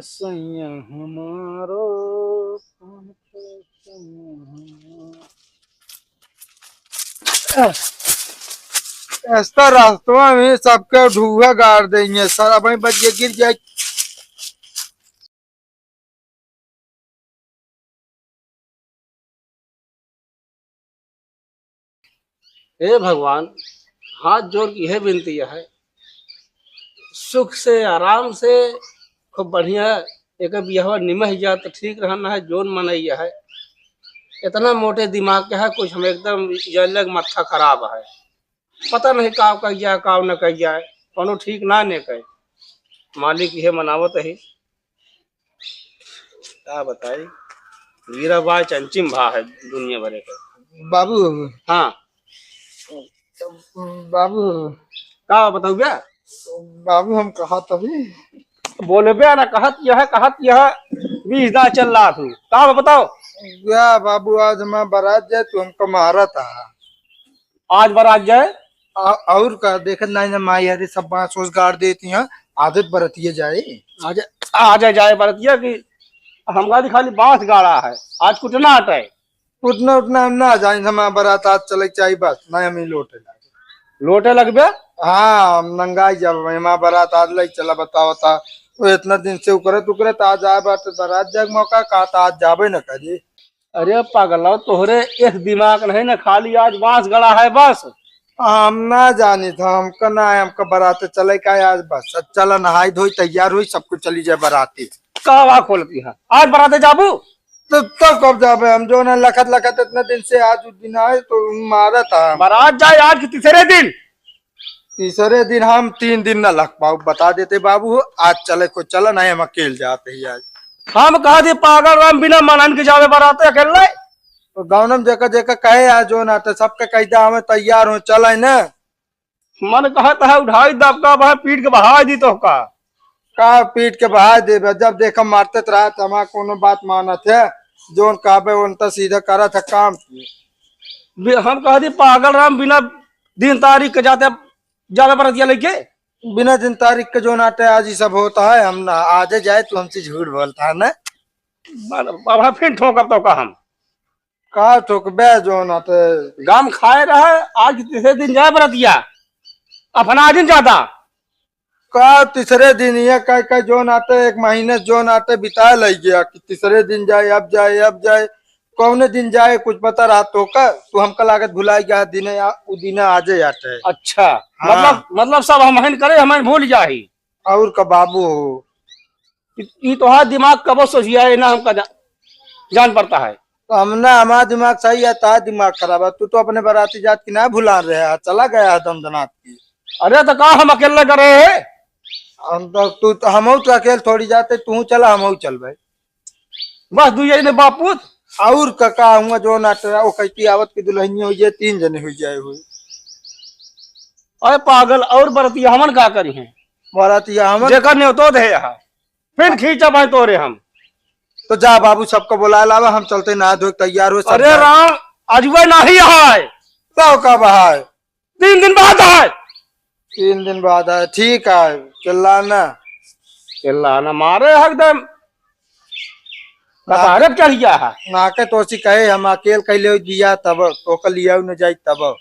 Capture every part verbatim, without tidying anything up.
सैया हमारो, कौन के सैया हमारो। ऐसा रास्तवा में सबके ढूहा गाड़ देंगे, सारा वहीं बच के गिर जाए। हे भगवान, हाथ जोड़ के यह विनती है, सुख से, आराम से, खूब बढ़िया एक बियाहवा निमह जात तो ठीक रहना है, जोन मनैया है। इतना मोटे दिमाग के है कुछ, हम एकदम ये अलग माथा खराब है। पता नहीं काव कह जाए, काव न कह जाए, कोनो ठीक ना ने कहे। मालिक यह मनावत है। का बताई, वीरा बाय चंचिम भा है दुनिया भरे के। बाबू। हाँ। बाबू। का बताऊ बे? बाबू, हम कहत हई। बोले बे ना, कहत यह, कहत यह, बीस दा चल रहा तू। का बताओ? या बाबू, आज हमार बारात जाए, तू हमको मारत आ। आज बारात जाए? आ, और का, देखत नाहीं ना माई, अरे सब बांस ओस गाड़ देती हैं, आदत बरतिए जाए। आज, आज जाए बरतिया कि हमका भी खाली बांस गाड़ा है, आज कुटना हटे। उतना, उतना हम ना जाए, हमार बारात आज चले के चाहिए बस, नहीं हम ही लोटे लागे। लोटे लगबे? हाँ, हम नंगाई जब हमार बारात आज ले चला, बताओ ता। वो इतना दिन से उकरत, उकरत आज आए बात, बारात जाए के मौका, का ता आज जाबे न करी। अरे पागल, तोहरे एक दिमाग नहीं ना, खाली आज बांस गड़ा है बस। हम ना जानी था, हमका ना है, हमका बाराते चले का है आज बस। चला नहाई धोई तैयार हुई, सब कुछ चली जाए बाराती। का वा खोलती है? आज बाराते जाबू? तो, तो कब जाबे हम, जो ना लखत लखत इतना दिन से आज दिन आए तो मारा था। बारात जाए आज के तीसरे दिन। तीसरे दिन हम तीन दिन न लग पाऊ, बता देते बाबू, आज चले को चला, नहीं हम अकेल जाते ही आज। हम कहा थे पागल राम बिना मनन के जावे बराते अकेले। तो गाँव में जेका जेका कहे आज जो ना तो सबके कह दे हमें तैयार हो चले न। मन कहत है उठाई दबका बहा पीट के बहा दी तो का। का पीट के बहा देबे, जब देखा मारते तो रहा तो हमार कोनो बात मानत है, जोन कहबे उन तो सीधा करत है काम। बे-, हम कहा दी पागल राम बिना दिन तारीख के जाते जावे बरतिया लेके। बिना दिन तारीख के जो नाटे आज ही सब होता है, हम ना आजे जाए, तू हमसे झूठ बोलता है ना। बाबा फिर ठोकब तो का हम। का ठोकबे जो नाटे? गाम खाए रहे, आज तीसरे दिन जाए बरतिया। अपना दिन ज्यादा। का तीसरे दिन ये कह के जो नाटे एक महीने जो नाटे बिता ले गया कि तीसरे दिन जाए, अब जाए, अब जाए। कौने दिन जाए कुछ पता रहा तो का? तू हमका लागत भुलाई गया, दिने आ, उ दिने आजे आटे। अच्छा, हाँ। मतलब, मतलब सब हम हन करे, हम हन भूल जाही। और का बाबू हो। इ, इ तोहार दिमाग कबो सोझिया है ना, हमका जा-, जान पड़ता है। तो हम ना, हमारा दिमाग सही है, तार दिमाग खराब है। तू तो अपने बाराती जात की ना भुला रहे है, चला गया है दंदनाथ की। अरे तो का हम अकेले करे है? हम तो, तू तो, हमहू तो अकेले थोड़ी जाते, तू चला, हमहू चल भाई। बस दुइये ने बापूत। और का, का हुआ जो ना तेरा, वो कहती आवत की दुल्हनिया हुई जाए, तीन जने हुई जाए हुई। अरे पागल, और बरतिया हमन का करी हैं? बरतिया हमन जेकर न्योतो दे यहाँ। फिर खींचा भाई तोरे हम। तो जा बाबू, सबको बुला लावा, हम चलते नहा धो के तैयार हो, सब अरे जा। राम, अजुए नाही आए। तो कब आए? तीन दिन बाद आए। तीन दिन बाद आए, ठीक है, चिल्लाना। चिल्लाना मारे एकदम। ना कपारे पे चढ़ गया है। ना के तोसी कहे, हम अकेल कैले दिया तब, तो कर लिया न जाई तब।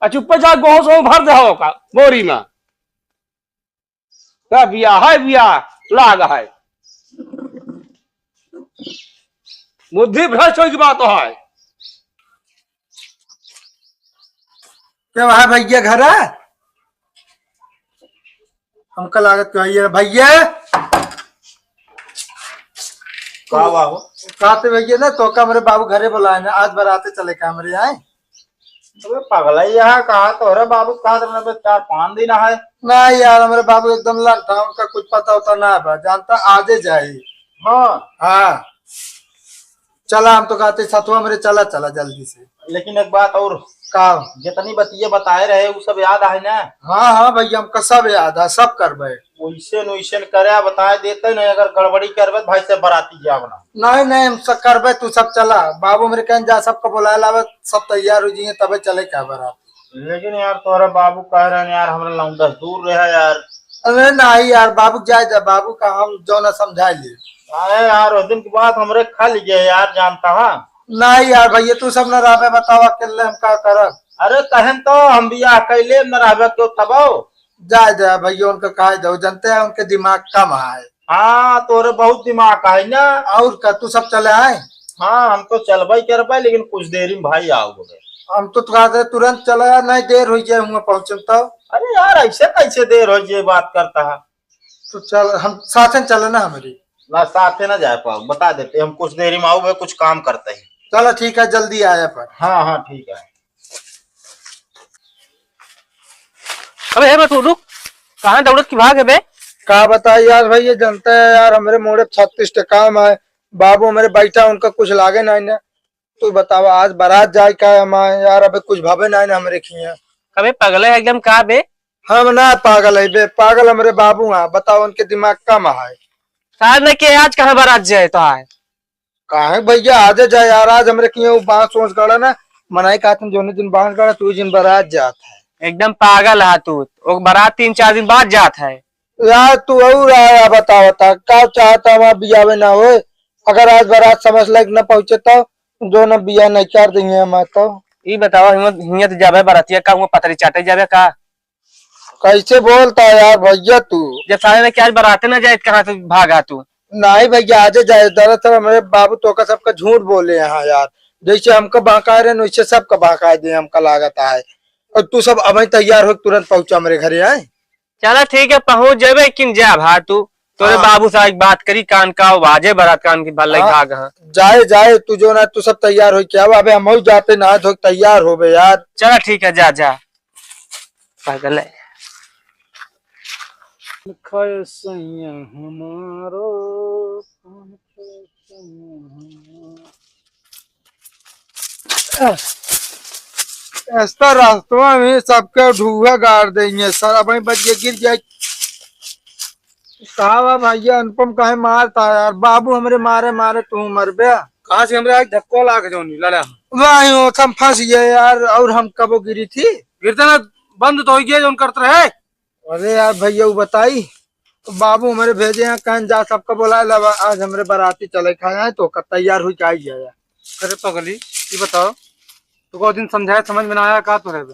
आ चुप्पे जा, गोहूं सोहूं भर दे हो का बोरी में। का बिया है, बिया लाग है। बुद्धि भ्रष्ट होई की बात है। क्या वहाँ भैया घर है? हमका लागत के भैया, भैया। का बा हो? कहते भैया ना, तो का हमरे बाबू घरे बुलाए ना, आज बराते चले का हमरे आए। अबे पगला, यहाँ कहा तोहरे बाबू कहा तुमने बस चार पाँच दिन है। ना यार, हमरे बाबू एकदम लंठा, उनका कुछ पता होता ना बा, जानता आजे जाए। हाँ। हाँ। चला, हम तो कहते सतुआ मेरे, चला, चला जल्दी से। लेकिन एक बात और। का? जितनी बतिये बताए रहे, वो सब याद है ना? हाँ, हाँ भैया, हमका सब याद है, सब करबे। वैसे न वैसे न करे, बताए देते नहीं, अगर गड़बड़ी करबे, भाई से बराती जावना। नहीं, नहीं, हम सब करबे, तू सब चला। बाबू मेरे कहन जा, सबको बुलाए लावे, सब तैयार हो जाइए, तबे चले का बरात। लेकिन यार, तोहरा बाबू कह रहे हैं यार, हमरा लौंडस दूर रहे यार। अरे नाही यार, बाबू के जाए दे, बाबू का हम जौना समझाए ले। अरे यार, उस दिन के बाद हमरे खा लीजिए यार, जानता है। नाही यार भैया, तू सब न रहबे, बताओ अकेले हम का करब? अरे तहन तो हम बियाह कैले न रहबे, क्यों तबो? जाए दे भैया, उनका कहे दो, जानते हैं उनके दिमाग कम है। हाँ, तोरे बहुत दिमाग है ना। और का, तू सब चले आए? हाँ, हम तो चलबे करबे, लेकिन कुछ देरी में भाई आओगे। हम तो तुरंत, तुरंत चले आए, नहीं देर हो जाए हुआ पहुँचे तो। अरे यार, ऐसे कैसे देर हो जाए, बात करता है। तो चल, हम साथे चले ना हमारी। ना, साथे ना जाए पाओ, बता देते हम कुछ देरी में आओगे, कुछ काम करते हैं। चलो ठीक है, जल्दी आया पर। हाँ, हाँ, ठीक है। अबे हे बटू, रुक, कहाँ दौड़त की भाग है बे? का बताई यार भाई, ये जनता है यार, हमरे मोड़े छत्तीस टे काम है, बाबू हमरे बैठा, उनका कुछ लागे नहीं ना। तू बतावा, आज बारात जाए का हमारे यार, अबे कुछ भावे नहीं ना हमरे खिया। अबे पगले है एकदम का बे? हम ना पागल है बे, पागल हमरे बाबू हैं, बताओ उनके दिमाग कम है। सार ने के आज कहाँ बारात जाए तो आए? काहे भैया, आजे जाए यार, आज हमरे किए उ बांस ओंस गड़ा ना, मनाई कहत हैं, जोने दिन बांस गड़ा, तू दिन बारात जात है। एकदम पागल है तू, ओ बारात तीन चार दिन बाद जात है। यार तू और आया, बताओ ता, का चाहता हमार बियावे ना होए? अगर आज बारात समझ लायक न पहुँचे तो जो न बियाह नहीं कर देंगे हम तो। ई बताओ, हिम्मत, हिम्मत जाबे बारातिया का, हुआ पतरी चाटे जाबे का? कैसे बोलता है यार भैया तू? जब साले ने कि आज बाराते ना जाए, कहाँ से भागा तू? नहीं भैया, आजे जाए। दरअसल हमरे बाबू तो का सबका झूठ बोले हैं यार, जैसे हमका बहकाए रहे, वैसे सबका बहकाए दे, हमका लागत है। और तू सब अबहीं तैयार हो, तुरंत पहुँचा हमरे घरे, आए। चला ठीक है, पहुँच जाबे, किन जा भा तू, तोरे हाँ। बाबू से एक बात करी, कान का आवाजे बारात कान की भल्ले हाँ। भाग, हाँ। जाए, जाए, तू जो ना, तू सब तैयार हो क्या? अबे हम जाते नहा धो के तैयार होबे यार। चला ठीक है, जा, जा। पागल है। खाए सैया हमारो, खाए सैया हमारो। ऐसा रास्तवा में सबके ढूहा गाड़ देंगे सर, अब बच के गिर जाए। का बा भैया अनुपम, काहे मारता है यार? बाबू हमरे मारे मारे तू मरबे। कहाँ से हमरे आज धक्को लाग जौनी लड़ा? वही हो, हम फंस गए यार, और हम कबो गिरी थी? गिरते ना बंद तो हो गया जौन करते रहे। अरे यार भैया, वो बताई, तो बाबू हमरे भेजे हैं, कहन जा सबका बोलाए लावा, आज हमरे बाराती चले खाए हैं, तो का तैयार हुई के आई जाए। अरे पगली, ये बताओ, तुको दिन समझाए, समझ में ना आया का तोरे बे?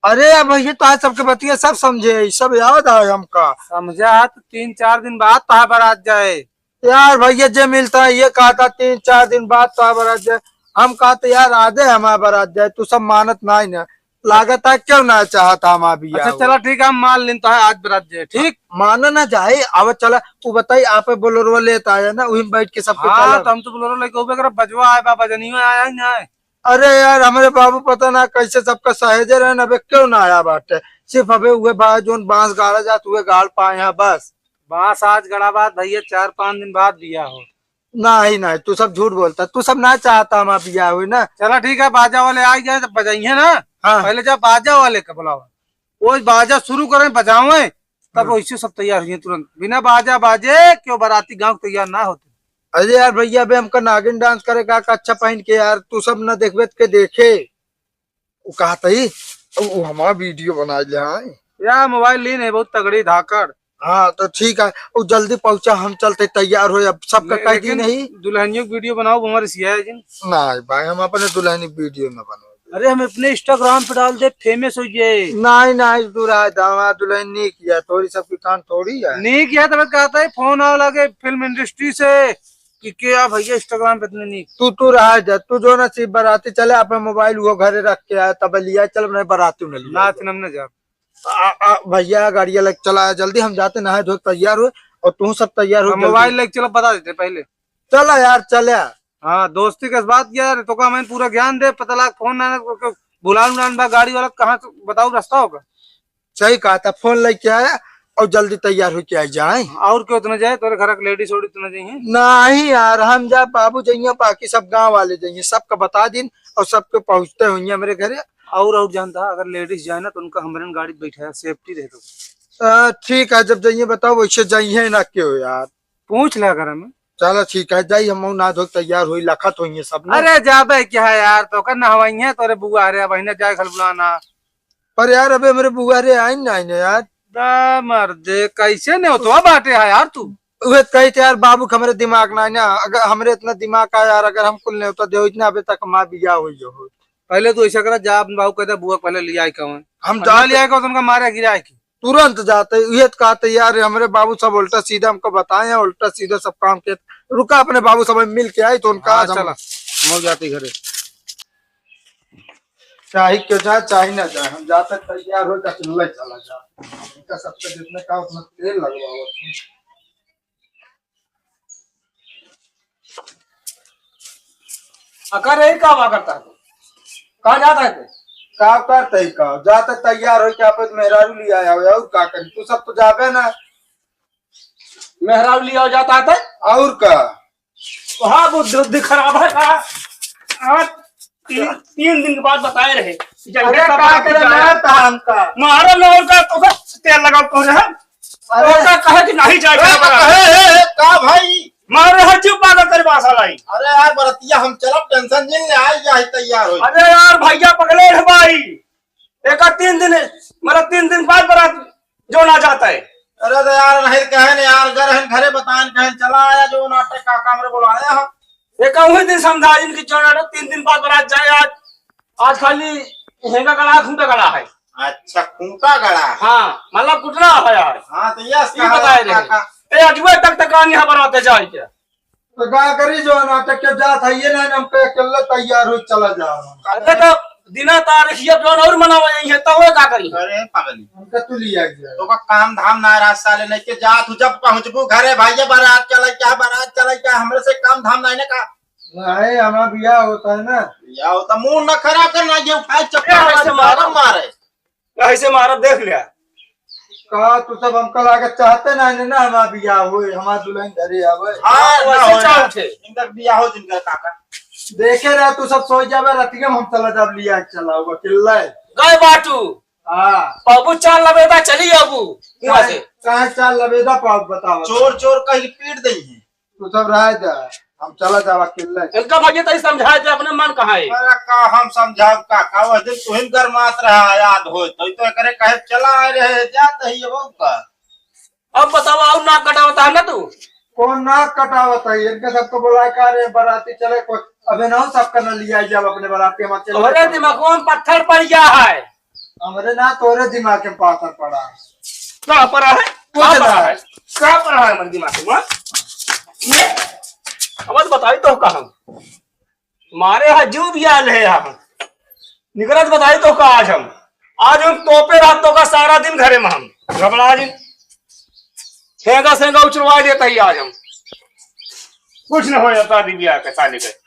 अरे यार भैया, तो आज सबके बतिया सब समझे, सब याद आए हमका। समझा है तो तीन चार दिन बाद तो बारात जाए। यार भैया, जे मिलता है, ये कहता तीन चार दिन बाद तो बारात जाए। हम कहते यार, आजे हमार बारात जाए, तू सब मानत नहीं ना। लागत है क्यों ना चाहता हमार बियाह अच्छा, हो। चला ठीक है, हम मान लेन तो है आज बारात जाए, ठीक? माना ना जाए, अब चला, तू बताई, आप बोलेरो लेता आया ना, वही में बैठ के सबको हाँ, चला। तो हम तो बोलेरो लेके उबे कर, बजवा आए बा, बजनियो आया ही ना है। अरे यार, हमरे बाबू पता ना कैसे सबका सहेजे रहे ना, अबे क्यों ना आया बाटे। सिर्फ अबे उहे बा, जोन बांस गाड़ा जात, उहे गाड़ पाए हैं बस। बांस आज गड़ा बात भैया, चार पाँच दिन बाद बियाह हो। नहीं, नहीं, तू सब झूठ बोलता, तू सब ना चाहता हमार बियाह हुई ना। चला ठीक है, बाजा वाले आ गए तो बजाइए ना। हाँ। पहले जा बाजा वाले का बुलावा, वो बाजा शुरू करें, बजावें, तब हाँ। वैसे सब तैयार हुए तुरंत, बिना बाजा बाजे क्यों बाराती गाँव तैयार ना होते। अरे यार भैया, अबे हमका नागिन डांस करे का, का अच्छा पहन के यार, तू सब ना देखबे त के देखे। वो कहत ही, वो हमार वीडियो बना ले, हाँ। या मोबाइल लीन है, बहुत तगड़ी धाकड़। हाँ, तो ठीक है, वो जल्दी पहुँचा, हम चलते तैयार हो, अब सबका कह दी लेकिन नहीं। दुल्हनियों की वीडियो बनाओ, हमारे सिया है जिन। नहीं भाई, हम अपने दुल्हनी वीडियो न बनाओ। अरे, हम अपने Instagram पे डाल दे, famous हो जाए। नहीं, नहीं, तू रहा, दामाद दुल्हन नहीं किया, थोड़ी सबकी कान थोड़ी है। नहीं किया, तब कहता है, फोन आवे लगे फिल्म industry से कि क्या भैया Instagram पे इतने नहीं। तू, तू रहा जा, तू जो ना सिर्फ बाराती चले, अपना मोबाइल वो घरे रख के आया, तब लिया चल, नहीं बाराती में लिया नाच जा। नम न जा। आ, आ, भैया गाड़िया लेके चला, जल्दी हम जाते, नहाए धोए के तैयार हुए, और तू सब तैयार हो हम जल्दी। मोबाइल लेके चला, बता देते पहले। चला यार, चला। हाँ, दोस्ती के बात किया यार, तो का मैं पूरा ज्ञान दे, पता लाग फोन ना, ना, को, को, बुलान उलान बा गाड़ी वाला, कहाँ से बताओ रास्ता होगा? सही कहा था, फोन लेके आया और जल्दी तैयार होके आ जाए। और क्यों तो ना जाए, तोरे घर के लेडीज ओडीज तो ना जाइए? नहीं यार, हम जा, बाबू जाइए, बाकी सब गांव वाले जाइए, सबका बता दिन और सबके पहुँचते होइए हमरे घरे। और, और जानता है, अगर लेडीज जाए ना तो उनका हमरे गाड़ी बैठाया, safety रहे तो। आ, ठीक है, जब जाइए बताओ, वैसे जाइए ना क्यों यार। पूछ लिया घर में। चलो ठीक है, जाई हम ना धो तैयार होई, लखत होइए सब ना। अरे जाबे क्या है यार, तो कर नहवाई है तोरे बुआ रे, अब इन्हें जाए खल बुलाना। पर यार अबे हमरे बुआ रे आइन ना आइन यार। ना मर्दे, कैसे नेवतवा बांटे है यार तू? उहे त कही थे यार, बाबू के हमरे दिमाग ना है ना, अगर हमरे इतना दिमाग का यार, अगर हम कुल नेवता देहो इतना अबे तक हमार बियाह होई हो। पहले तू ऐसा करा, जा अपन बाबू कहता बुआ पहले लिया के आवे। हम पहले जा तो लिया के उनका मारे गिरा के। तुरंत जाते, ये तो कहते यार, हमरे बाबू सब उल्टा सीधा हमको बताए हैं, उल्टा सीधा सब काम किए। रुका, अपने बाबू सब मिल के आई तो उनका हाँ, आज हम चला, हम जाते घरे। चाहे क्यों जाए, चाहे ना जाए, हम जाते तैयार हो, चला चला जा। इनका सबसे जितने का उतना तेल लगवाओ। अकर यही का हुआ करता है? कहाँ जाता है तू? का करता है का? जाता तैयार हो के आप मेहरारू ले आया हो, और का करी? तू सब तो जाबे ना। मेहरारू ले आओ जाता है तो? और का? वहाँ बुद्धि, बुद्धि खराब है का? आज तीन, तीन दिन के बाद बताए रहे कि जल्दी अरे सब का बात करे जाए। ना था हमका? मारो ना और का तो बस तेल लगा तो रहे। अरे और का कहे कि नहीं जाए अरे बराबर। कहे, हे, हे, का भाई? मारो हर चीज पागल करे बासा लाई। अरे यार बरतिया हम चलब, tension जिन ले, आई जाए तैयार हो। अरे यार भैया पगले है भाई। एक तीन दिन, मतलब तीन दिन बाद बरात जो ना जाता है। अरे तो यार नहीं कहे न यार, घर है घरे बताएं, कहे चला आया जो नाटक का काम रे बोलाया है। एक वही दिन समझा इनकी जो नाटक तीन दिन बाद बरात जाए। आज, आज खाली हेंगा गड़ा, खूंटा गड़ा है। अच्छा, खूंटा गड़ा है। हाँ, मतलब कुटना है आज। हाँ, तो यस ये कहा बताए रहे। काका। ए, अजुए तक तक आनी है बरात जाए क्या? तो का करी जो नाटक के जात है, ये ना हम पे अकेले तैयार हो चला जाओ। अरे तो दिना तारीख ये जोन और मनावा यही है, तो वो का करी? अरे पागली। उनका तू लिया गया। तो का काम धाम ना रात साले नहीं के जात हो, जब पहुंचबू घरे भैया बारात चले क्या, बारात चले क्या, हमरे से काम धाम नहीं ना का। नहीं, हमारा बियाह होता है ना। बियाह होता, मुंह न खराब करना, ये उठाए चप्पल ऐसे मारे, मारो। मारे। ऐसे मारा देख लिया। का तू सब हमका लागत चाहते ना, ने ना हमार बियाह होए, हमार दुल्हन घरे आवे। हाँ, तो ना वैसे होए चाहत यार। है। इनकर बियाह हो जिनकर काका। देखे रहे तू सब सोई जाबे, रतिया में हम चला जाब लिया के चला हुआ किल्ला है। गए बाटू। हाँ। बाबू चाल लबेदा चली आबू। वहाँ काहे, से। काहे चाल लबेदा पाप बतावा। चोर चोर कहीं पीट दई है। तू सब रह जा, हम चला जावा किल्ले। इनका भैया तई समझाए दे, अपने मन कहाँ है? अरे का हम समझाब का, का वह दिन तुहिन गरमात रहा, याद होय तो, तो एकरे कहे चला आए रहे, जात ही वो का। अब बतावा, और नाक कटावता है ना तू? कौन नाक कटावता है? इनके सबको बुलाए का रे, बराती चले, कोई अबे ना हो, सबका न लिया जाब अपने बराती, हम चले। अरे दिमाग में पत्थर पड़ गया है। हमरे ना तोरे दिमाग में पाथर पड़ा। का पड़ा है? कुछ का ना। पड़ा है? का पड़ा है हमारे दिमाग में? ये अब बताई तो का हम मारे हा जू भी आल है यहाँ। निकरत बताई तो का आज हम, आज हम तोपे रहत तो का सारा दिन घरे में हम घबरा दिन। हेंगा सेंगा उचरवा देता ही आज हम। कुछ न हो जाता दिव्या के साले के।